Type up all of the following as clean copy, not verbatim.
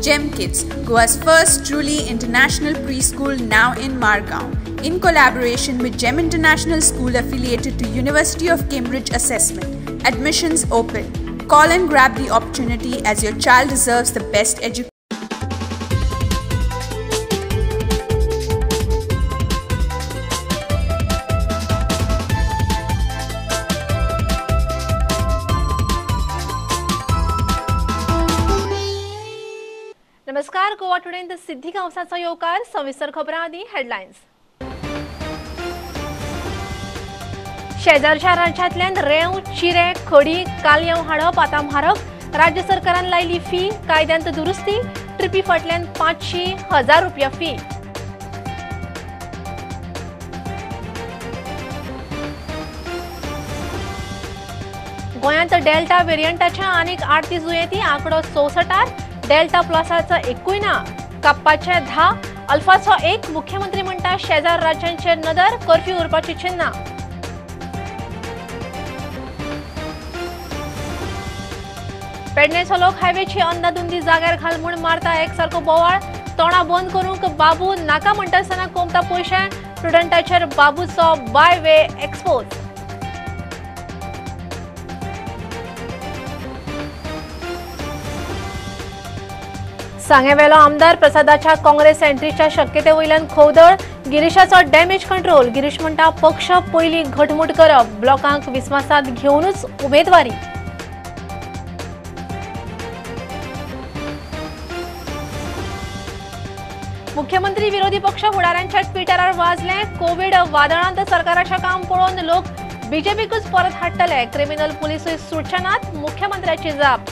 Gem Kids, Goa's first truly international preschool now in Margao, in collaboration with Gem International School affiliated to University of Cambridge Assessment. Admissions open. Call and grab the opportunity as your child deserves the best education. नमस्कार, Goa today Siddhi गांवसाचो येवकार. सविस्तर खबरां आदी headlines. शेजारच्या राज्यांतल्यान रेंव, चिरे, खडी, कालयांव हाडप आतां म्हारग. राज्य सरकारान लायली फी, कायद्यांत दुरुस्ती. ट्रिपी फाटल्यान 500-1000 रुपया फी. गोंयांत डेल्टा वेरियंटाच्या आनीक 38 दुयेंती, आंकडो 64. डेल्टा प्लसाचो एकूय ना, काप्पाचे 10, अल्फाचो 1. मुख्यमंत्री म्हणटा शेजार राज्यांचेर नदर, कर्फ्यू उरपाची चिन्हां. पेडणे सलोक हायवेची अंदाधुंदी जाग्यार घाल म्हूण मारता एकसारको बोवाळ. तोंडां बंद करूंक बाबू नाका म्हणटा आसतना कोमता पयशे. स्टुडंटाचेर बाबूचो बाय वे एक्सपोज. सांगेवेलो आमदार प्रसादाच्या काँग्रेस एंट्रीच्या शक्यते वयल्यान खवदळ. गिरीशाचो डॅमेज कंट्रोल. गिरीश म्हणटा पक्ष पयलीं घटमूट करप, ब्लॉकांक विस्वासांत घेवनूच उमेदवारी. मुख्यमंत्री विरोधी पक्ष फुडाऱ्यांच्या ट्विटरार वाजले. कोवीड वादळांत सरकाराचें काम पळोवन लोक बीजेपीकूच परत हाडटले. क्रिमिनल पुलिसूय सुटचे नात, मुख्यमंत्र्याची जाप.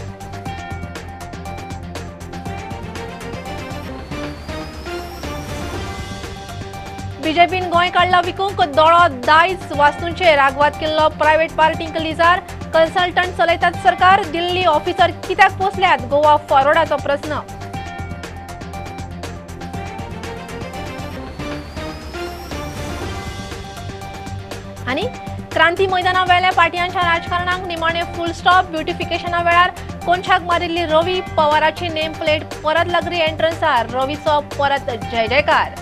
बीजेपीन गोंय काडला विकूंक, दोळो दायज वास्तूंचेर. आगवाद केल्लो प्रायव्हेट पार्टींक लिजार. कन्सल्टंट चलयतात सरकार. दिल्ली ऑफिसर कित्याक पोसल्यात, गोवा फॉरवर्डाचो प्रस्न. आनी क्रांती मैदाना वेल्या पार्ट्यांच्या राजकारणाक निमाणे फुल स्टॉप. ब्युटिफिकेशना वेळार कोनशाक मारिल्ली रवी पवाराची नेम प्लेट परत लागली एंट्रन्सार. रवीचो परत जय जयकार.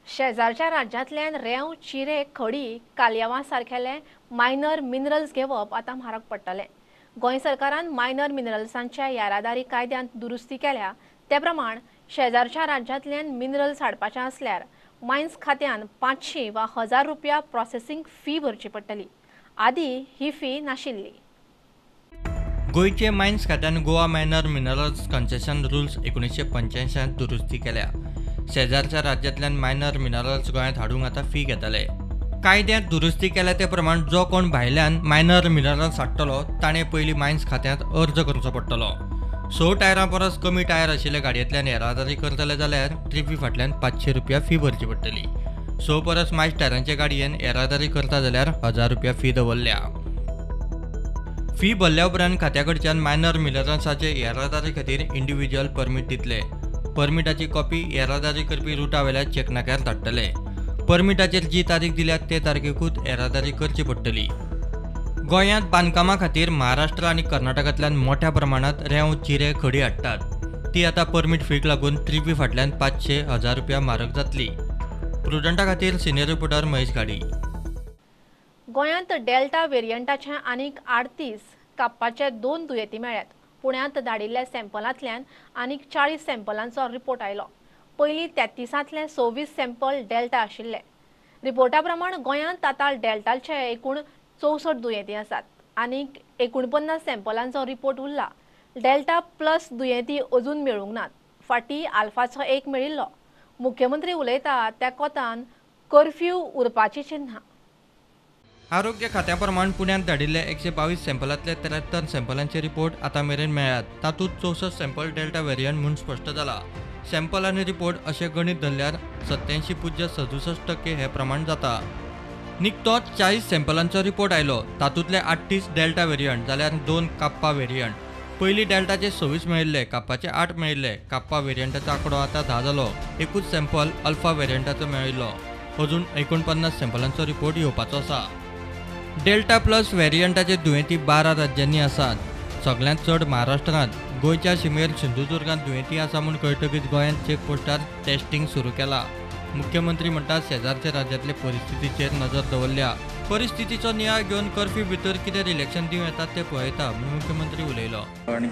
शेजारच्या राज्यांतल्यान रेंव, चिरे, खडी, कालयांवां सारकेले मायनर मिनरल्स घेवप आतां म्हारग पडटलें. गोंय सरकारान मायनर मिनरल्सांच्या येरादारी कायद्यांत दुरुस्ती केल्या. ते प्रमाण शेजारच्या राज्यांतल्यान मिनरल्स हाडपाचें आसल्यार मायन्स खात्यान 500 वा 1000 रुपया प्रोसेसिंग फी भरची पडटली. आदीं ही फी नाशिल्ली. गोंयचे मायन्स खात्यान Goa minor minerals concession rules 1985 दुरुस्ती केल्या. शेजारच्या राज्यांतल्यान मायनर मिनरल्स गोंयांत हाडूंक आतां फी घेतले. कायद्यांत दुरुस्ती केल्या ते प्रमाण जो कोण भायल्यान मायनर मिनरल्स हाडटलो ताणें पयलीं मायन्स खात्यांत अर्ज करचो पडटलो. 6 टायरां परस कमी टायर आशिल्ल्या गाडयेंतल्यान येरादारी करतले जाल्यार ट्रिपी फाटल्यान 500 रुपया फी भरची पडटली. 6 परस मायज टायरांचे गाडयेन येरादारी करता जाल्यार 1000 रुपया फी दवरल्या. फी भरल्या उपरांत खात्या कडच्यान मायनर मिनरल्साचे येरादारी खातीर इंडिव्हिज्युअल परमीट दितले. परमिटाची कॉपी येरादारी करपी रुटा वेल्या चेकनाक्यार धाडटले. परमिटाचेर जी तारीख दिल्या ते तारखेकूच येरादारी करची पडटली. गोंयांत बांदकामा खातीर महाराष्ट्र आनी कर्नाटकांतल्यान मोठ्या प्रमाणांत रेंव, चिरे, खडी हाडटात. ती आतां परमीट फीक लागून ट्रिपी फाटल्यान 500-1000 रुपया म्हारग जातली. प्रुडंटा खातीर सिनियर रिपोर्टर महेश घाडी. गोंयांत डेल्टा वेरियंटाचे आनीक 38 काप्पाचे 2 दुयेंती मेळ्ळ्यात. पुण्यांत धाडिल्ल्या सॅम्पलांतल्यान आनीक 40 सॅम्पलांचो रिपोर्ट आयलो. पयलीं 33 26 सॅम्पल डेल्टा आशिल्ले. रिपोर्टा प्रमाण गोंयांत आतां डेल्टाचे एकूण 64 दुयेंती आसात. आनीक 49 सॅम्पलांचो रिपोर्ट उरला. डेल्टा प्लस दुयेंती अजून मेळूंक नात. फाटीं आल्फाचो 1 मेळिल्लो. मुख्यमंत्री उलयता त्या कोतान कर्फ्यू उरपाची चिन्हां. आरोग्य खात्या प्रमाण पुण्यांत धाडिल्ले 122 सॅम्पलांतले 73 सॅम्पलांचे रिपोर्ट आतां मेरेन मेळ्ळ्यात. तातूंत 64 सॅम्पल डेल्टा वेरियंट म्हूण स्पश्ट जाला. सॅम्पल आनी रिपोर्ट अशें गणीत धरल्यार 87.67% हें प्रमाण जाता. निकतोच 40 सॅम्पलांचो रिपोर्ट आयलो. तातूंतले 38 डेल्टा वेरियंट जाल्यार 2 काप्पा वेरियंट. पयलीं डेल्टाचे 26 मेळिल्ले, काप्पाचे 8 मेळिल्ले. काप्पा वेरियंटाचो आंकडो आतां 10 जालो. एकूच सॅम्पल अल्फा वेरियंटाचो मेळिल्लो. अजून 49 सॅम्पलांचो रिपोर्ट येवपाचो आसा. डेल्टा प्लस व्हेरियंटाचे दुयेंती 12 राज्यांनी आसात. सगळ्यांत चड महाराष्ट्रांत. गोंयच्या शिमेर सिंधुदुर्गांत दुयेंती आसा म्हूण कळटकीच गोंयांत चेकपोस्टार टेस्टिंग सुरू केला. मुख्यमंत्री म्हणटात शेजारच्या राज्यांतले परिस्थितीचेर नजर दवरल्या. परिस्थितीचो नियाळ घेवन कर्फ्यू भितर कितें रिलॅक्शन दिवं येता तें पळयता म्हूण मुख्यमंत्री उलयलो.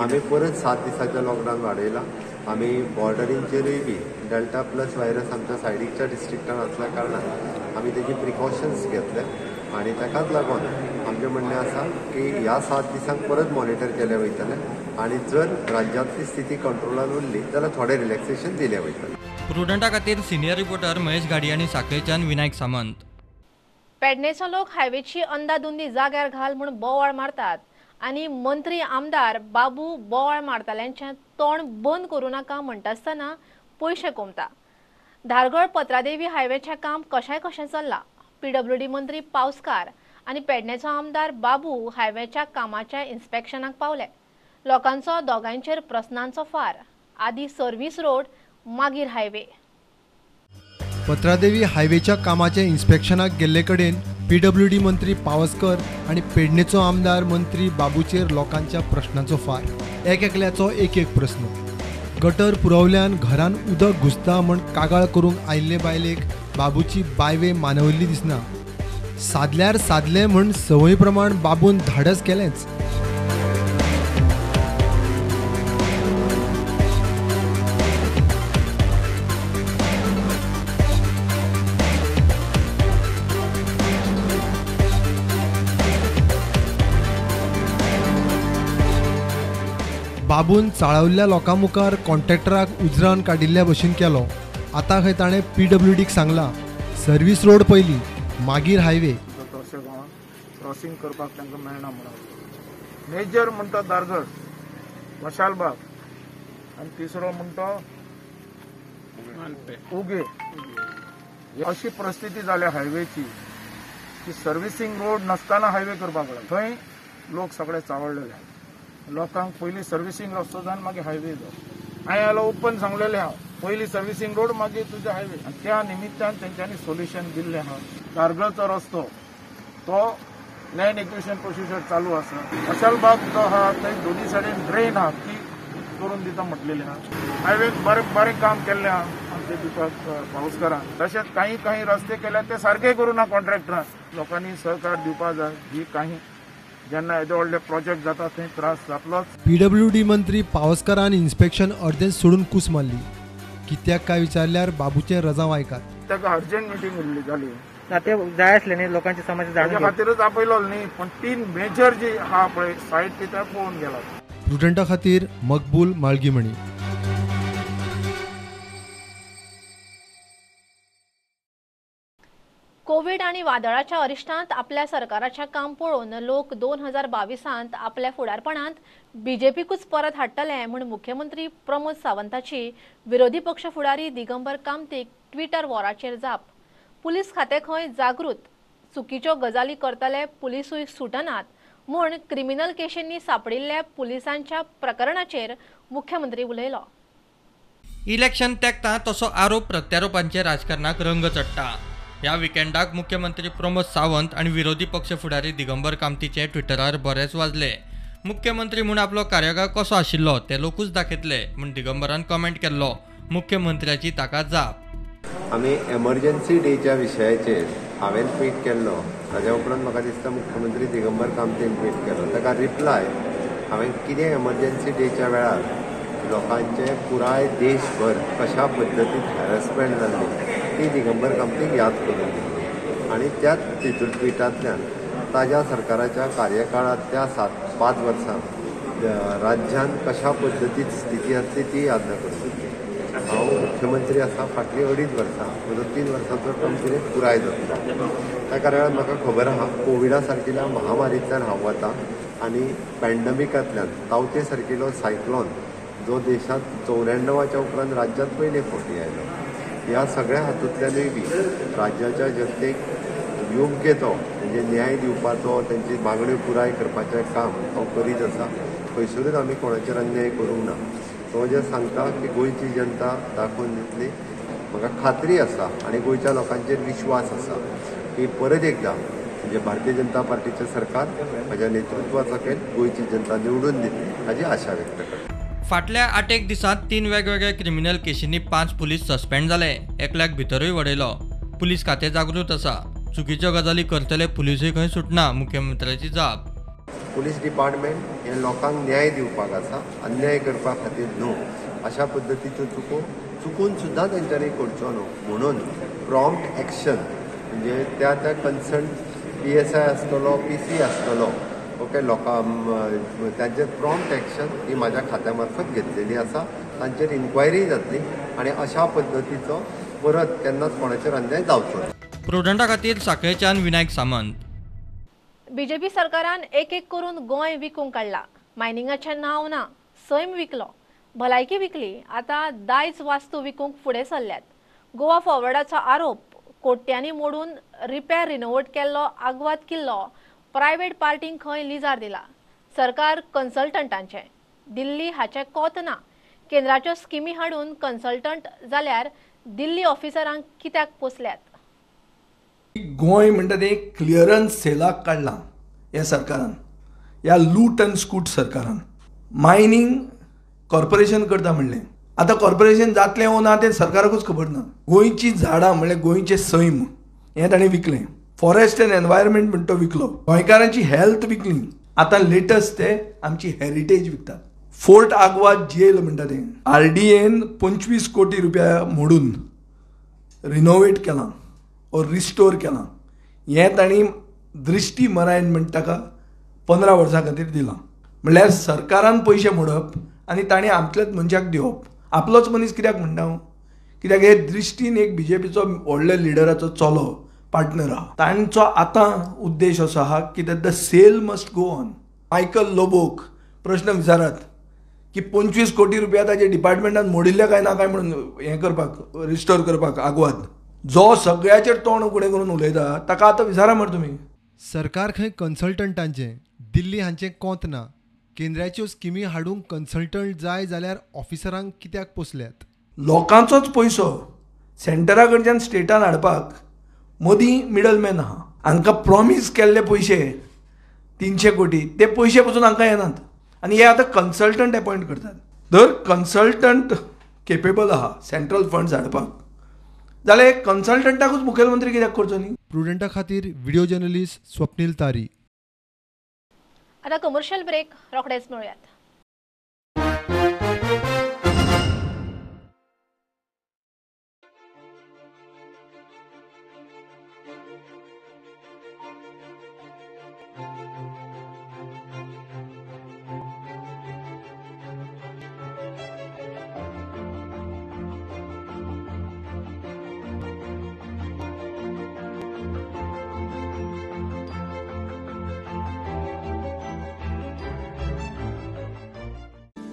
आमी परत 7 दिसांचें लॉकडावन वाडयलां. आमी बॉर्डरींचेरूय बी डेल्टा प्लस व्हायरस आमच्या सायडीकच्या डिस्ट्रिक्टान आसल्या कारणान आमी तेजी प्रिकॉशन्स घेतले आनी ताकाच लागून आमचें म्हणणें आसा की ह्या 7 दिसांक परत मॉनिटर केलें वयतलें आनी जर राज्यांतली स्थिती कंट्रोलान उरली जाल्यार थोडें रिलॅक्सेशन दिलें वयतलें. प्रुडंटा खातीर सिनियर रिपोर्टर महेश घाडी आनी साखळेच्यान विनायक सामंत. पेडणेचो लोक हायवेची अंदाधुंदी जाग्यार घाल म्हूण बोवाळ मारतात आनी मंत्री आमदार बाबू बोवाळ मारतल्यांचें तोंड बंद करूं नाका म्हणटा आसतना पयशे कोमता. धारगळ पत्रादेवी हायवेचें काम कशें कशें चल्लां. पीडब्ल्यूडी मंत्री पावसकार आनी पेडणेचो आमदार बाबू हायवेच्या कामाच्या इन्स्पेक्शनाक पावले. लोकांचो दोगांयचेर प्रस्नांचो फार. आदी सर्वीस रोड मागीर हायवे. पत्रादेवी हायवेच्या कामाच्या इन्स्पेक्शनाक गेल्ले कडेन पीडब्ल्यूडी मंत्री पावसकर आनी पेडणेचो आमदार मंत्री बाबूचेर लोकांच्या प्रश्नांचो फार. एक एकल्याचो एक एक प्रस्न. गटर पुरवल्यान घरान उदक घुसता म्हण कागाळ करूंक आयिल्ले बायलेक बाबूची बायवे मानवल्ली दिसना. सादल्यार सादलें म्हण संवय प्रमाण बाबून धाडस केलेंच. बाबून चाळवल्ल्या लोकां मुखार कॉन्ट्रॅक्टराक उजरावन काडिल्ल्या भशेन केलो. आतां खंय ताणें पीडब्ल्यूडीक सांगलां सर्वीस रोड पयलीं मागीर हायवे. क्रॉसिंग करपाक तांकां मेळना म्हणून मेजर म्हणटा धारगळ मशालबाग आनी तिसरो म्हणटा उगे. अशी परिस्थिती जाल्या हायवेची की सर्विसींग रोड नासतना हायवे करपाक लागला. थंय लोक सगळे चावडलेले आहात. लोकांक पयलीं सर्विसींग रस्तो जाय मागीर हायवे जाय. हांवें हालो ओपन सांगलेलें आहा पयलीं सर्विसींग रोड मागीर तुजें हायवे. आनी त्या निमित्तान तेंच्यांनी सोल्युशन दिल्लें आहा. धारगळचो रस्तो तो लँड एक्विशन प्रोसिजर चालू आसा. मशालबाग जो आहा थंय दोनी सायडीन ड्रेन आहा ती करून दिता म्हटलेली आहा. हायवे बरें बरें काम केल्लें आहा आमचे दीपक पावसकारान. तशेंच काही काही रस्ते केल्या ते सारके करूं ना कॉन्ट्रॅक्टरान. लोकांनी सहकार दिवपा जाय. ही काही जेन्ना येदे व्हडले प्रोजेक्ट जाता थंय त्रास जातलोच. पीडब्ल्यूडी मंत्री पावसकारान इन्स्पेक्शन अर्देंच सोडून कूस मारली. कित्याक काय विचारल्यार बाबूचें रजांव आयकात. ताका अर्जंट मिटींग उरली जाली ते जाय आसले न्ही लोकांची समस्या जाणून खातीरच आपयलो न्ही. पण 3 मेजर जी आहा पळय सायट ती थंय पळोवन गेला. प्रुडंटा खातीर मकबूल माळगीमणी. कोविड आनी वादळाच्या अरिश्टांत आपल्या सरकाराचें काम पळोवन लोक 2022 आपल्या फुडारपणांत बीजेपीकूच परत हाडटले म्हूण मुख्यमंत्री प्रमोद सावंताची विरोधी पक्ष फुडारी दिगंबर कामतीक ट्विटर वॉराचेर जाप. पुलीस खातें खंय जागृत, चुकीच्यो गजाली करतले पुलिसूय सुटनात म्हूण क्रिमिनल केशींनी सापडिल्ल्या पुलिसांच्या प्रकरणाचेर मुख्यमंत्री उलयलो. इलेक्शन तेंकता तसो आरोप प्रत्यारोपांचे राजकारणाक रंग चडटा. ह्या विकेंडाक मुख्यमंत्री प्रमोद सावंत आनी विरोधी पक्ष फुडारी दिगंबर कामतीचे ट्विटरार बरेच वाजले. मुख्यमंत्री म्हूण आपलो कार्यकाळ कसो आशिल्लो ते लोकूच दाखयतले म्हूण दिगंबरान कमेंट केल्लो. मुख्यमंत्र्याची ताका जाप. आमी एमर्जन्सी डेच्या विशयाचेर हांवें ट्वीट केल्लो. ताज्या उपरांत म्हाका दिसता मुख्यमंत्री दिगंबर कामतीन ट्वीट केलो. ताका रिप्लाय हांवें कितें एमर्जन्सी डेच्या वेळार लोकांचे पुराय देशभर कशा पद्दतीन हॅरसमेंट जाल्ली ती दिगंबर कामतीक याद करून दिली आनी त्याच तितून ट्विटांतल्यान ताज्या सरकाराच्या कार्यकाळांत त्या 5 वर्सां राज्यांत कशा पद्दतीन स्थिती आसली ती याद करून दिली. हांव मुख्यमंत्री आसा फाटलीं 2.5 वर्सां, म्हजो 3 वर्सांचो टर्म पिरियड पुराय जातलो. त्या कारणान म्हाका खबर आहा कोविडा सारकिल्या महामारींतल्यान हांव वता आनी पॅन्डमिकांतल्यान तावते सारकिलो सायक्लॉन जो देशांत 94 उपरांत राज्यांत पयले फावटी आयलो. ह्या सगळ्या हातूंतल्यानूय बी राज्याच्या जनतेक योग्य तो म्हणजे न्याय दिवपाचो, तेंची मागण्यो पुराय करपाचें काम हांव करीत आसा. खंयसरूच आमी कोणाचेर अन्याय करूंक ना. तो जें सांगता की गोंयची जनता दाखोवन दितली. म्हाका खात्री आसा आनी गोंयच्या लोकांचेर विश्वास आसा की परत एकदां म्हणजे भारतीय जनता पार्टीचें सरकार म्हज्या नेतृत्वा सकयल गोंयची जनता निवडून दितली हाजी आशा व्यक्त करता. फाटल्या 8 दिसांत 3 वेगवेगळ्या क्रिमिनल केशींनी 5 पुलीस सस्पेंड जाले. एकल्याक भितरूय वडयलो. पुलीस खातें जागृत आसा. चुकीच्यो गजाली करतले पुलिसूय खंय सुटना, मुख्यमंत्र्याची जाप. पुलीस डिपार्टमेंट हे लोकांक न्याय दिवपाक आसा, अन्याय करपा खातीर न्हू. अशा पद्दतीच्यो चुको चुकून सुद्दां तेंच्यांनी करच्यो न्हू म्हणून प्रॉम्प्ट एक्शन म्हणजे त्या त्या कन्सर्न PSI आसतलो, PC आसतलो, ओके, लोकां तांचेर प्रॉम्प्ट एक्शन ही म्हाज्या खात्या मार्फत घेतलेली आसा. तांचेर इन्क्वायरी जातली आनी अशा पद्दतीचो परत केन्नाच कोणाचेर अन्याय जावचो ना. प्रुडंटा खातीर साखळेच्यान विनायक सामंत. बीजेपी सरकारान एक एक करून गोंय विकूंक काडला. मायनिंगाचें नांव ना, सैम विकलो, भलायकी विकली, आतां दायज वास्तू विकूंक फुडें सरल्यात. गोवा फॉरवर्डाचो आरोप, कोट्यांनी मोडून रिपेर रिनोवेट केल्लो आगवाद किल्लो प्रायव्हेट पार्टींक खंय लिजार दिला. सरकार कन्सल्टंटांचें, दिल्ली हाचें कोत ना. केंद्राच्यो स्किमी हाडून कन्सल्टंट जाल्यार दिल्ली ऑफिसरांक कित्याक पोसल्यात? गोंय म्हणटा तें क्लियरन्स सेलाक काडलां ह्या सरकारान, ह्या लूट अँड स्कूट सरकारान. मायनींग कॉर्पोरेशन करता म्हणलें, आतां कॉर्पोरेशन जातलें वो ना तें सरकाराकूच खबर ना. गोंयचीं झाडां म्हणल्यार गोंयचें सैम हें ताणें विकलें. फॉरेस्ट एंड एनवायरमेंट म्हणटा तो विकलो. गोंयकारांची हेल्थ विकली. आतां लेटस्ट ते आमची हेरिटेज विकतात. फोर्ट आगवाद जेल म्हणटा तें RDAन 25 कोटी रुपया मोडून रिनोवेट केलां और रिस्टोर केलां. हें तांणी दृश्टी मरायन म्हणटा ताका 15 वर्सां खातीर दिलां. म्हणल्यार सरकारान पयशे मोडप आनी तांणी आमच्याच मनशाक दिवप. आपलोच मनीस कित्याक म्हणटा हांव, कित्याक हे दृश्टीन एक बीजेपीचो व्हडल्या लिडराचो चलो पार्टनर आहा. तांचो आतां उद्देश असो आहा की the sale must go on. Michael लोबोक प्रश्न विचारात की 25 कोटी रुपया ताजे डिपार्टमेंटान मोडिल्ले काय ना काय म्हणून हें करपाक, रिस्टोर करपाक आगवाद. जो सगळ्याचेर तोंड उगडें करून उलयता ताका आतां विचारा मरे तुमी. सरकार खंय कन्सल्टंटांचें, दिल्ली हांचें कोंत ना. केंद्राच्यो स्किमी हाडूंक कन्सल्टंट जाय जाल्यार ऑफिसरांक कित्याक पोसल्यात? लोकांचोच पयसो सेंटरा कडच्यान स्टेटान हाडपाक मदीं मिडलमॅन आहा. हांकां प्रॉमीस केल्ले पयशे 300 कोटी ते पयशे पसून हांकां येनात. आनी हे आतां कन्सल्टंट एपॉयंट करतात. जर कन्सल्टंट केपेबल आहा सेंट्रल फंड्स हाडपाक जाल्यार कन्सल्टंटाकूच मुखेलमंत्री कित्याक करचो न्ही? प्रुडंटा खातीर व्हिडिओ जर्नलिस्ट स्वप्नील तारी. आता कमर्शियल ब्रेक, रोखडेच मेळुयात.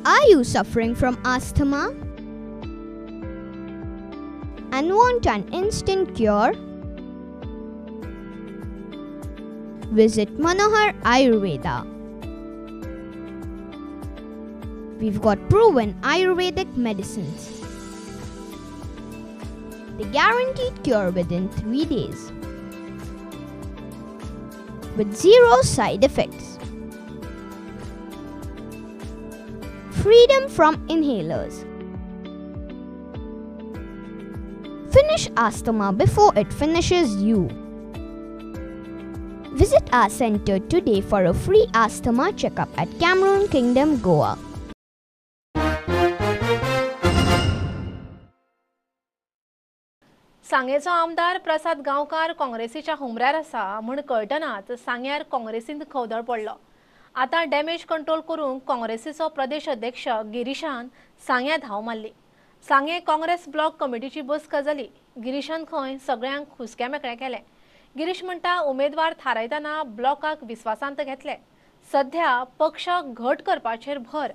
Are you suffering from asthma and want an instant cure? Visit Manohar Ayurveda. We've got proven Ayurvedic medicines. The guaranteed cure within 3 days with 0 side effects. Freedom from inhalers. Finish asthma before it finishes you. Visit our center today for a free asthma checkup at Cameroon Kingdom, Goa. सांगेचो आमदार प्रसाद गांवकार काँग्रेसीच्या हुमऱ्यार आसा म्हूण कळटनाच सांग्यार काँग्रेसींत खवदळ पडलो. आतां damage control करूंक काँग्रेसीचो प्रदेश अध्यक्ष गिरीशान सांग्यां धांव मारली. सांगें काँग्रेस ब्लॉक कमिटीची बसका जाली. गिरीशान खंय सगळ्यांक हुसक्या मेकळें केलें. गिरीश म्हणटा उमेदवार थारायतना ब्लॉकाक विस्वासांत घेतले. सध्या पक्ष घट करपाचेर भर.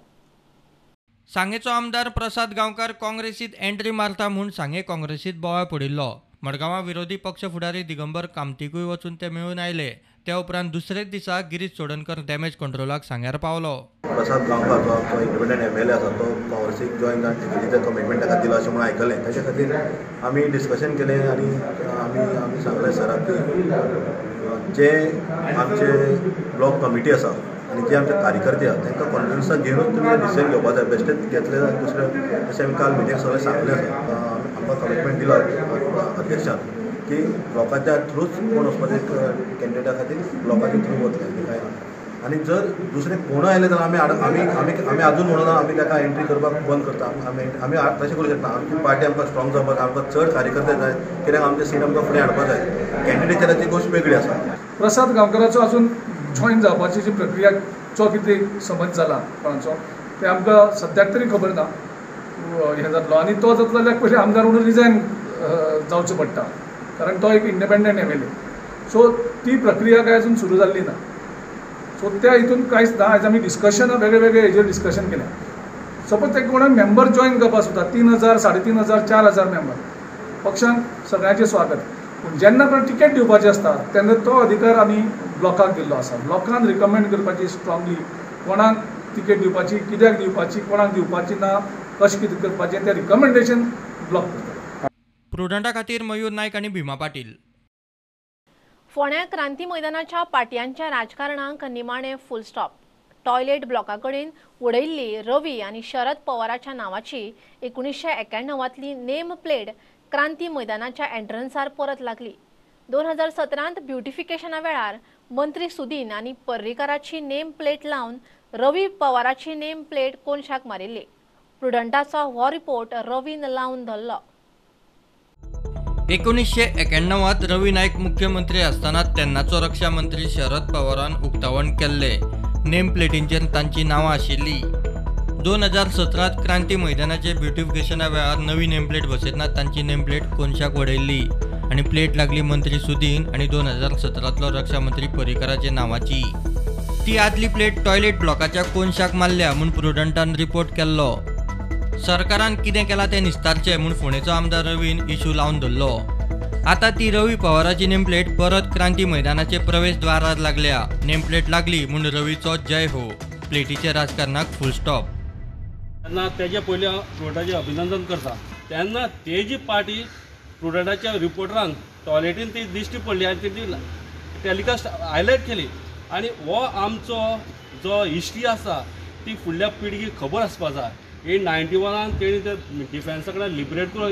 सांगेचो आमदार प्रसाद गांवकार काँग्रेसीत एंट्री मारता म्हूण सांगें काँग्रेसीत बोवाळ पडिल्लो. मडगांवां विरोधी पक्ष फुडारी दिगंबर कामतीकूय वचून ते मेळून आयले. त्या उपरांत दुसरेच दिसा गिरीश चोडणकर डॅमेज कंट्रोलाक सांग्यार पावलो. प्रसाद गांवकार जो आमचो इंडिपेंडंट एमएलए आसा तो काँग्रेसीक जॉयन जावन टिकेटीचें कमिटमेंट ताका दिलां अशें म्हणून आयकलें. ताच्या खातीर आमी डिस्कशन केलें आनी आमी सांगलें सराक की जे आमचे ब्लॉक कमिटी आसा आनी जे आमचे कार्यकर्ते आसा तांकां कॉन्फिडन्साक घेवनूच तुमी डिसिजन घेवपा जाय. बेश्टेच घेतले जाल्यार दुसरें अशें आमी काल मिटिंग सगळें सांगलें आसा. आमकां कमिटमेंट दिला अध्यक्षान की ब्लॉकाच्या थ्रूच कोण वचपाचें कॅन्डिडेटा खातीर ब्लॉकाच्या थ्रू वतले आनी कांय ना. आनी जर दुसरे कोण आयले जाल्यार आमी आमी आमी आजून म्हणून आमी ताका एंट्री करपाक बंद करता. आमी आमी तशें करूं शकता. आमची पार्टी आमकां स्ट्रॉंग जावपाक जाय, आमकां चड कार्यकर्ते जाय, कित्याक आमचे सीट आमकां फुडें हाडपाक जाय. कॅन्डिडेचराची गोश्ट वेगळी आसा. प्रसाद गांवकराचो अजून जॉईन जावपाची जी प्रक्रियाचो कितें समज जाला कोणाचो तें आमकां सद्याक तरी खबर ना. हें जातलो आनी तो जातलो जाल्यार पयलीं आमदार म्हणून रिजायन जावचें पडटा, कारण तो एक इंडिपेंडंट एमएलए. सो ती प्रक्रिया काय अजून सुरू जाल्ली ना. सो त्या हितून कांयच ना. आयज आमी डिस्कशन वेगळे वेगळे हेजेर डिस्कशन केलें. सपोज ते कोण मेंबर जॉयन करपाक सोदता, 3,000, 3,500, 4,000 मेंबर, पक्षांत सगळ्यांचें स्वागत. पूण जेन्ना कोण टिकेट दिवपाची आसता तेन्ना तो अधिकार आमी ब्लॉकाक दिल्लो आसा. ब्लॉकान रिकमेंड करपाची स्ट्रांगली कोणाक तिकेट दिवपाची, कित्याक दिवपाची, कोणाक दिवपाची ना, कशें कितें करपाचें तें रिकमेंडेशन ब्लॉक करता. प्रुडंटा खातीर मयूर नायक आनी भीमा पाटील. फोंड्या क्रांती मैदानाच्या पाटयांच्या राजकारणाक निमाणे फुल स्टॉप. टॉयलेट ब्लॉका कडेन उडयल्ली रवी आनी शरद पवाराच्या नांवाची 1991तली नेम प्लेट क्रांती मैदानाच्या एंट्रन्सार परत लागली. 2017त ब्युटिफिकेशना वेळार मंत्री सुदीन आनी पर्रीकाराची नेम प्लेट लावन रवी पवाराची नेम प्लेट कोनशाक मारिल्ली. प्रुडंटाचो हो रिपोर्ट रवीन लावन धरलो. 1991त रवी नायक मुख्यमंत्री आसतना तेन्नाचो रक्षा मंत्री शरद पवारान उक्तावण केल्ले नेम प्लेटींचेर तांची नांवां आशिल्ली. 2017त क्रांती मैदानाचे ब्युटिफिकेशना वेळार नवी नेमप्लेट बसयतना तांची नेमप्लेट कोनशाक वडयल्ली आनी प्लेट लागली मंत्री सुदीन आनी 2017तलो रक्षा मंत्री पर्रीकाराच्या नांवाची. ती आदली प्लेट टॉयलेट ब्लॉकाच्या कोनशाक मारल्या म्हूण प्रुडंटान रिपोर्ट केल्लो. सरकारान कितें केलां तें निस्तारचें म्हूण फोंडेचो आमदार रवीन इशू लावन धरलो. आतां ती रवी पवाराची नेमप्लेट परत क्रांती मैदानाचे प्रवेश द्वारार लागल्या. नेमप्लेट लागली म्हूण रवीचो जय हो. प्लेटीच्या राजकारणाक फुल स्टॉप. तेन्ना तेजे पयलीं हांव प्रुडंटाचें अभिनंदन करता. तेन्ना तेजी पार्टी प्रुडंटाच्या रिपोर्टरान टॉयलेटीन ती दिश्टी पडली आनी तेजी टेलिकास्ट हायलायट केली. आनी हो आमचो जो हिस्ट्री आसा ती फुडल्या पिळगेक खबर आसपा जाय. हे 91 तेणी ते डिफेन्सा कडेन लिबरेट करून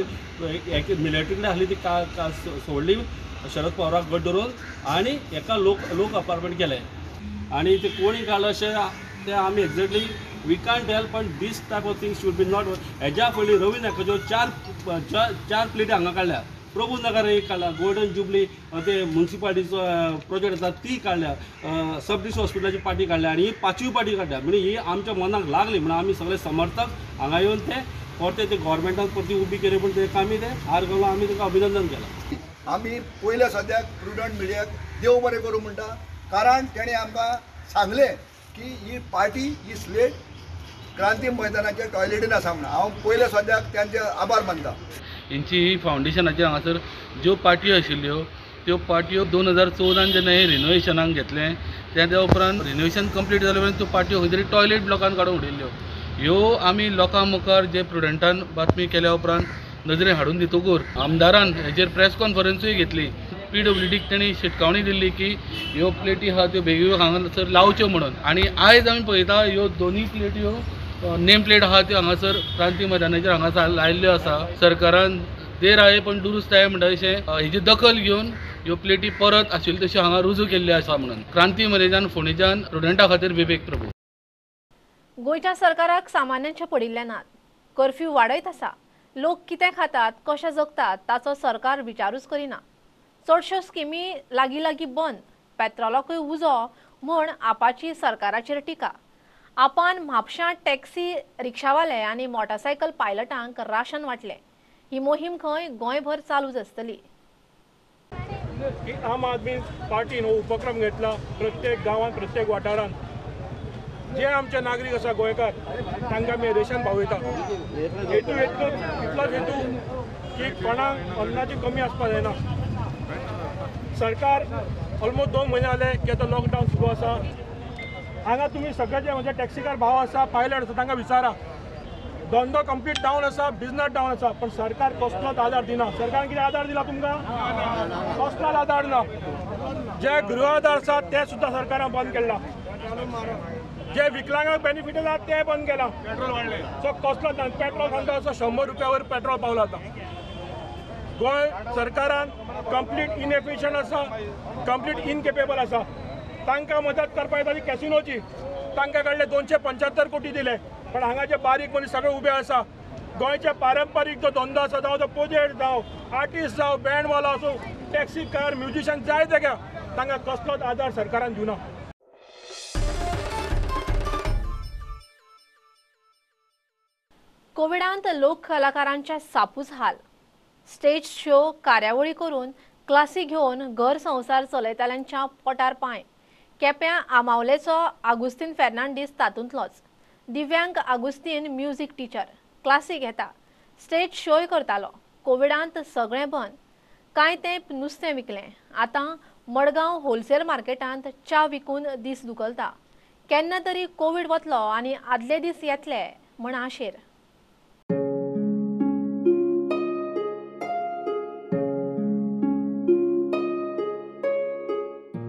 एक मिलिटरी कडेन आसली ती का सोडली शरद पवाराक गट धरून आनी एका लोक अपार्टमेंट केलें. आनी ते कोणी काडलें अशें ते आमी एक्झॅक्टली we can't tell, पण this type of things should be not. हेज्या पयलीं रवी नायकाच्यो चार प्लेटी हांगा काडल्या, प्रभू नगर एक काडला, गोल्डन जुबली ते मुन्सिपालिटीचो प्रोजेक्ट आसा ती काडल्या, सब डिस्ट्रिक्ट हॉस्पिटलाची पार्टी काडल्या आनी ही पांचवी पार्टी काडल्या. म्हणजे ही आमच्या मनाक लागली म्हणून आमी सगळे समर्थक हांगा येवन ते परते ते गव्हर्मेंटान परती उबी केली, पूण ते आमी ते हार घालून आमी तांकां अभिनंदन केलां. आमी पयल्या सद्याक प्रुडंट मिडियाक देव बरें करूं म्हणटा, कारण तेणें आमकां सांगलें की ही पार्टी ही स्लेट क्रांती मैदानाच्या टॉयलेटीन आसा म्हणून. हांव पयल्या सद्याक तांचे आभार मानता. हेंची ही फावंडेशनाचेर हांगासर ज्यो पार्ट्यो आशिल्ल्यो त्यो पार्ट्यो 2014 जेन्ना हे रिनोवेशनाक घेतलें त्या उपरांत रिनोवेशन कंप्लीट जाले उपरांत त्यो पार्ट्यो खंय तरी टॉयलेट ब्लॉकान काडून उडयल्ल्यो. ह्यो आमी लोकां मुखार जे प्रुडंटान बातमी केल्या उपरांत नदरेन हाडून दितकूर आमदारान हेजेर प्रेस कॉन्फरन्सूय घेतली. पीडब्ल्यूडीक तेणी शिटकावणी दिल्ली की ह्यो प्लेटी आहा त्यो बेगीन हांगासर लावच्यो म्हणून. आनी आयज आमी पळयता ह्यो दोनूय प्लेट्यो नेम प्लेट आहा त्यो हांगासर क्रांती मैदानाचेर हांगासर लायिल्ल्यो आसा. सरकारान देर आहे पण दुरुस्त आहे म्हणटा तशें हेजी दखल घेवन ह्यो प्लेटी परत आशिल्ल्यो तश्यो हांगा रुजू केल्ल्यो आसा म्हणून. क्रांती मैदान फोंडेच्यान प्रुडंटा खातीर विवेक प्रभू. गोंयच्या सरकाराक सामान्यांचे पडिल्ले नात. कर्फ्यू वाडयत आसा. लोक कितें खातात, कशें जगतात ताचो सरकार विचारूच करिना. चडश्यो स्किमी लागीं लागीं बंद. पेट्रोलाकूय उजो म्हूण आपाची सरकाराचेर टिका. आपान म्हापशां टॅक्सी रिक्षावाले आनी मोटारसायकल पायलटांक राशन वांटलें. ही मोहीम खंय गोंयभर चालूच आसतली. आम आदमी पार्टीन हो उपक्रम घेतला प्रत्येक गांवांत, प्रत्येक वाठारांत जे आमचे नागरीक आसा गोंयकार तांकां आमी रेशन पावयता. हेतू इतलोच हेतू की कोणाक अन्नाची कमी आसपाक जायना. सरकार ऑलमोस्ट 2 म्हयने जाले की आतां लॉकडावन सुरू आसा. हांगा तुमी सगळे जे म्हणजे टॅक्सीकार भाव आसा, पायलट आसा, तांकां विचारा. धंदो कंप्लीट डावन आसा, बिजनस डावन आसा, पण सरकार कसलोच आदार दिना. सरकारान कितें आदार दिला तुमकां? कसलोच आदार ना. जे गृह आदार आसा ते सुद्दां सरकारान बंद केला. जे विकलांगांक बेनिफीट आसा ते बंद केला. सो कसलोच ना. पेट्रोल सांगता असो 100 रुपया वयर पेट्रोल पावला. आतां गोंय सरकारान कंप्लीट इनएफिशियंट आसा, कंप्लीट इनकेपेबल आसा. तांकां मदत करपाक येता ती कॅसिनोची. तांकां कडले 275 कोटी दिले, पण हांगा जे बारीक मनीस सगळे उबे आसा. गोंयचे पारंपारीक जो धंदो आसा, जावं तो पोजेट जावं, आर्टिस्ट जावं, बँडवालो आसूं, टॅक्सी कार, म्युजिशियन जाय ते घ्या, तांकां कसलोच आदार सरकारान दिवना. कोविडांत लोक कलाकारांच्या सापूच हाल. स्टेज शो कार्यावळी करून क्लासी घेवन घर संवसार चलयतल्यांच्या पोटार पांय. केप्यां आमावलेचो आगुस्तीन फेर्नांडीस तातूंतलोच. दिव्यांग आगुस्तीन म्युजीक टिचर, क्लासी घेता, स्टेज शोय करतालो. कोविडांत सगळें बंद. कांय तेंप नुस्तें विकलें. आतां मडगांव होलसेल मार्केटांत च्या विकून दीस दुखलता. केन्ना तरी कोवीड वतलो आनी आदले दीस येतले म्हण आशेर.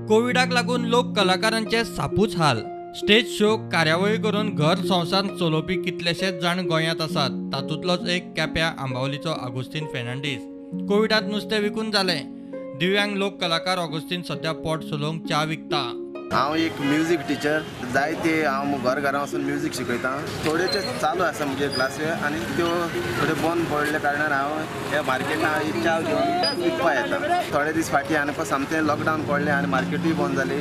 कोविडाक लागून लोक कलाकारांचे सापूच हाल. स्टेज शो कार्यावळी करून घर संवसार चलोवपी कितलेशेच जाण गोंयांत आसात. तातूंतलोच एक केप्यां आंबावलीचो आगुस्तीन फेर्नांडीस. कोविडांत नुस्तें विकून जालें. दिव्यांग लोक कलाकार ऑगस्टीन सध्या पोट चलोवंक च्या विकता. हांव एक म्युजीक टिचर. जायते हांव घर घरां वचून म्युजीक शिकयता. थोडेचे चालू आसा म्हजे क्लासी आनी त्यो थोड्यो बंद पडल्या कारणान हांव ह्या मार्केटान च्या घेवन विकपा येता. थोडे दीस फाटीं आनी सामकें लॉकडावन पडलें आनी मार्केटूय बंद जाली.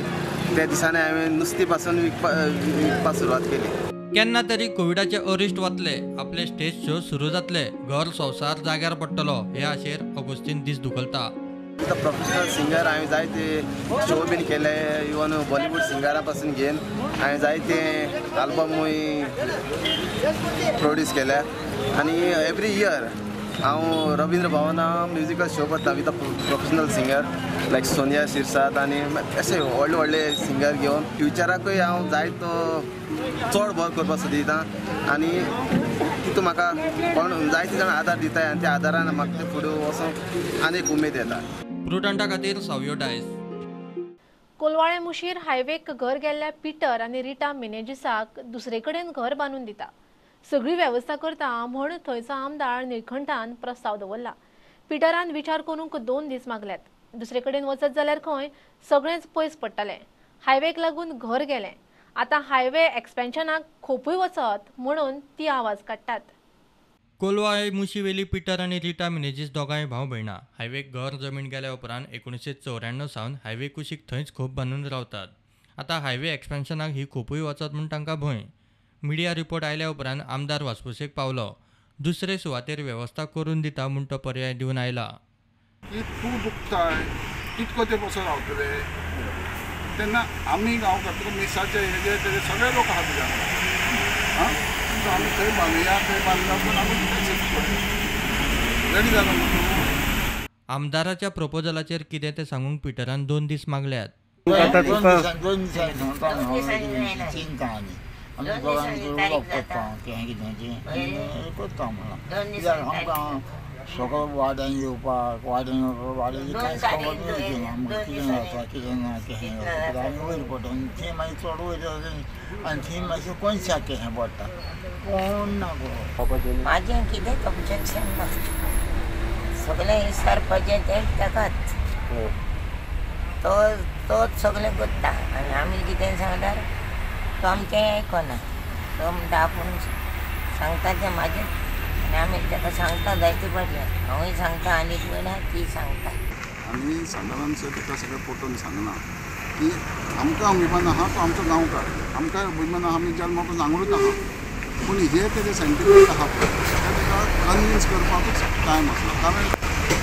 त्या दिसांनी हांवें नुस्तीं पासून विकपाक सुरवात केली. केन्ना तरी कोविडाचे अरिश्ट वतले, आपले स्टेज शो सुरू जातले, घर संवसार जाग्यार पडटलो हे आशेर ऑगस्टीन दीस धुकलता. प्रोफेशनल सिंगर हांवें जायते शो बीन केले, इवन बॉलिवूड सिंगरा पासून घेवन हांवें जायते आल्बमूय प्रोड्यूस केल्या. आनी एवरी इयर हांव रवींद्र भवना म्युजिकल शो करता with a professional singer like Sonia Shirsat आनी अशे व्हडले व्हडले सिंगर घेवन. फ्युचराकूय हांव जायतो चड बरो करपाक सोदिता आनी तितून म्हाका कोण जायते जाण आदार दिताय आनी त्या आदारान म्हाका ते फुडें वचूंक आनी एक उमेद येता. प्रुडंटा खातीर सावयो डायस. कोलवाळे मुशीर हायवेक घर गेल्ल्या पिटर आनी रिटा मिनेजिसाक दुसरे कडेन घर बांदून दिता. सगळी वेवस्था करता म्हण थंयचो आमदार निळखंठान प्रस्ताव दवरला. पिटरान विचार करूंक 2 दीस मागल्यात. दुसरे कडेन वचत जाल्यार खंय सगळेंच पयस पडटलें. हायवेक लागून घर गेलें. आतां हायवे एक्सपेन्शनाक खोपूय वचत म्हणून ती आवाज काडटात. कोलवाळे मुशीवेली पिटर आनी रिटा मिनेजीस दोगांय भाव भयणां. हायवेक घर जमीन गेल्या उपरांत 1994 सावन हायवे कुशीक थंयच खोप बांदून रावतात. आतां हायवे एक्सपेन्शनाक ही खोपूय वचत म्हूण तांकां भंय. मिडिया रिपोर्ट आयल्या उपरांत आमदार वासपूसेक पावलो. दुसरे सुवातेर वेवस्था करून दिता म्हूण तो पर्याय दिवन आयला. तूं दुखताय कितको तें पसून रावतले तेन्ना आमी गांवकार तुका मिसाचे हेजे तेजे सगळे लोक आहा तुज्या आं. आमी थंय बांदया, थंय बांदला पूण आमी रेडी जाला. आमदाराच्या प्रपोजलाचेर कितें तें सांगूंक पिटरान 2 दीस मागल्यात. 2 दिसांनी सांगता चिंता आनी आमी दोगांनी उलोवप करता कितें कितें करता म्हणलां. कित्याक आमकां सगळो वाड्यान येवपाक वाड्यान कांयच खबर न्हय आमकां कितें जाता कितें ना कितें जाता. आमी वयर पडटा आनी थंय मागीर चड वयर जाता आनी थंय मातशें कोनशाक कशें पडटा. कोण ना गो. म्हाजें कितेंच ऑब्जेक्शन ना. सगळें विचारपाचें तें ताकाच. तोच सगळें करता आनी आमी कितें सांगल्यार तो आमचें आयकना. तो म्हणटा आपूण सांगता तें म्हाजें आनी आमी ताका सांगता जायते फाटल्यान. हांवूय सांगता आनी एक भयण आहा ती सांगता. आमी सादारण ताका सगळें पटोवन सांगना की आमकां अभिमान आहा तो आमचो गांवकार, आमकां अभिमान आहा आमी जल्मा पासून हांगूच आहा. पूण हे तेजे सेंटिमेंट आहा पळय ते ताका कन्विन्स करपाकूच टायम आसलो. कारण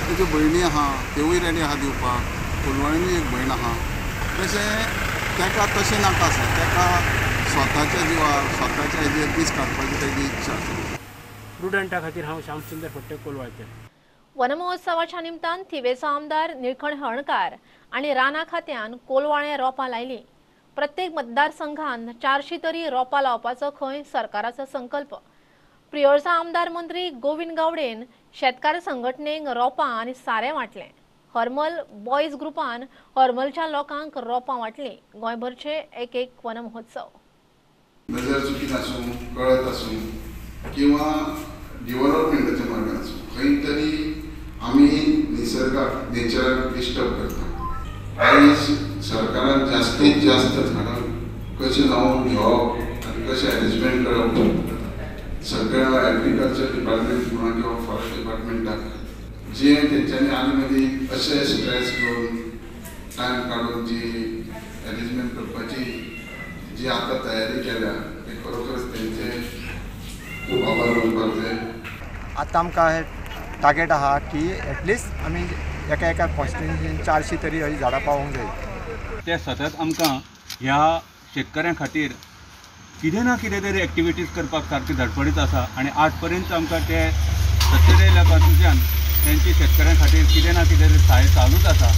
तेज्यो भयणी आहा त्योवूय रेडी आहा दिवपाक. कोलवाळीनूय एक भयण आहा. तशें ताका तशें नाका आसलें. ताका स्वताच्या जिवार स्वताच्या हेजेर दीस काडपाची तेजी इच्छा आसली. प्रुडंटा खातीर हांव श्यामसुंदर फडते कोलवाळचे. वनमहोत्सवाच्या निमतान थिवेचो आमदार निळकंठ हळर्णकार आनी राना खात्यान कोलवाळे रोपां लायलीं. प्रत्येक मतदारसंघान 400 तरी रोपां लावपाचो खंय सरकाराचो संकल्प. प्रियोळचा आमदार मंत्री गोविंद गावडेन शेतकार संघटनेक रोपां आनी सारें वांटलें. हरमल बॉयज ग्रुपान हरमलच्या लोकांक रोपां वांटलीं. गोंयभरचे एक एक वनमहोत्सव. नजर चुकीन आसूं, कळत आसूं किंवा डेव्हलपमेंटाच्या मार्गान आसूं, खंय तरी आमी निसर्गाक, नेचराक डिस्टर्ब करता. आयज सरकारान जास्तीत जास्त झाडां कशें लावन घेवप आनी कशें अरेंजमेंट करप, सगळ्या एग्रीकल्चर डिपार्टमेंट म्हणा किंवा फॉरेस्ट डिपार्टमेंटाक जे तेंच्यांनी आनी मदीं अशें स्ट्रेस घेवन टायम काडून जी अरेंजमेंट करपाची जी आतां तयारी केल्या ते खरोखरच तेंचे खूब आभार मानपाक जाय. आतां आमकां टार्गेट आहा की एटलिस्ट आमी एका एका कॉन्स्टिट्युएन्सीन 400 तरी अशी झाडां पावोवंक जाय. ते सतत आमकां ह्या शेतकऱ्यां खातीर कितें ना कितें तरी एक्टिविटीज करपाक सारकी धडपडीत आसा आनी आज पर्यंत आमकां ते सत्तेर आयल्या पासूनच्यान तेंची शेतकऱ्यां खातीर कितें ना कितें तरी सारें चालूच आसा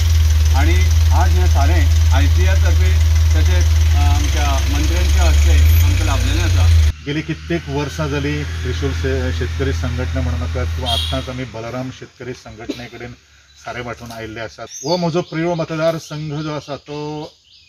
आनी आज हें सारें ICR तर्फे तशेंच आमच्या मंत्र्यांच्या हस्ते आमकां लाभलेलें आसा. गेली कित्येक वर्सां जाली त्रिशूल शेतकरी संघटना म्हणू नाकात किंवा आत्ताच आमी बलराम शेतकरी संघटने कडेन सारें वांटून आयिल्ले आसात. हो म्हजो प्रियोळ मतदारसंघ जो आसा तो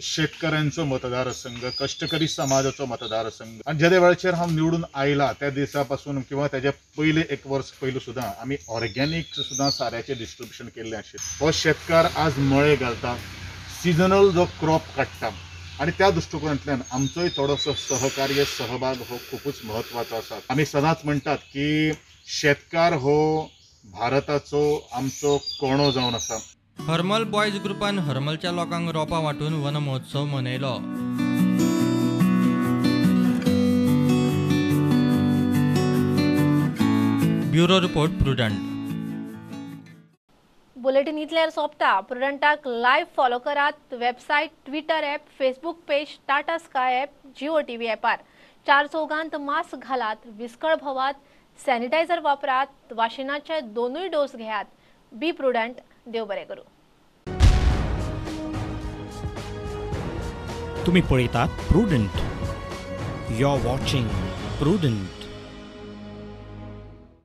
शेतकऱ्यांचो मतदारसंघ, कश्टकरी समाजाचो मतदारसंघ आनी जेद्या वेळाचेर हांव निवडून आयला त्या दिसा पासून किंवा तेज्या पयले एक वर्स पयलू सुद्दां आमी ऑर्गेनीक सुद्दां साऱ्याचें डिस्ट्रिब्युशन केल्लें आशिल्लें. हो शेतकार आज मळे घालता, सिजनल जो क्रॉप काडटा आनी त्या दृश्टिकोनांतल्यान आमचोय थोडोसो सहकार्य सहभाग हो खुबूच म्हत्वाचो आसा. आमी सदांच म्हणटात की शेतकार हो भारताचो आमचो कोणो जावन आसा. हरमल बॉयज ग्रुपान हरमलच्या लोकांक रोपां वांटून वनमहोत्सव मनयलो. Bureau report, Prudent. Bulletin इतल्यार सोंपता. प्रुडंटाक लायव्ह फॉलो करात website, Twitter app, Facebook page, Tata Sky app, Jio TV ॲपार. 4 चौगांत मास्क घालात, विस्कळ भोवात, सॅनिटायझर वापरात, वाशिनाचे 2 डोस घेयात. Be prudent. देव बरें करूं. तुम्ही पळयतात Prudent. You are watching Prudent.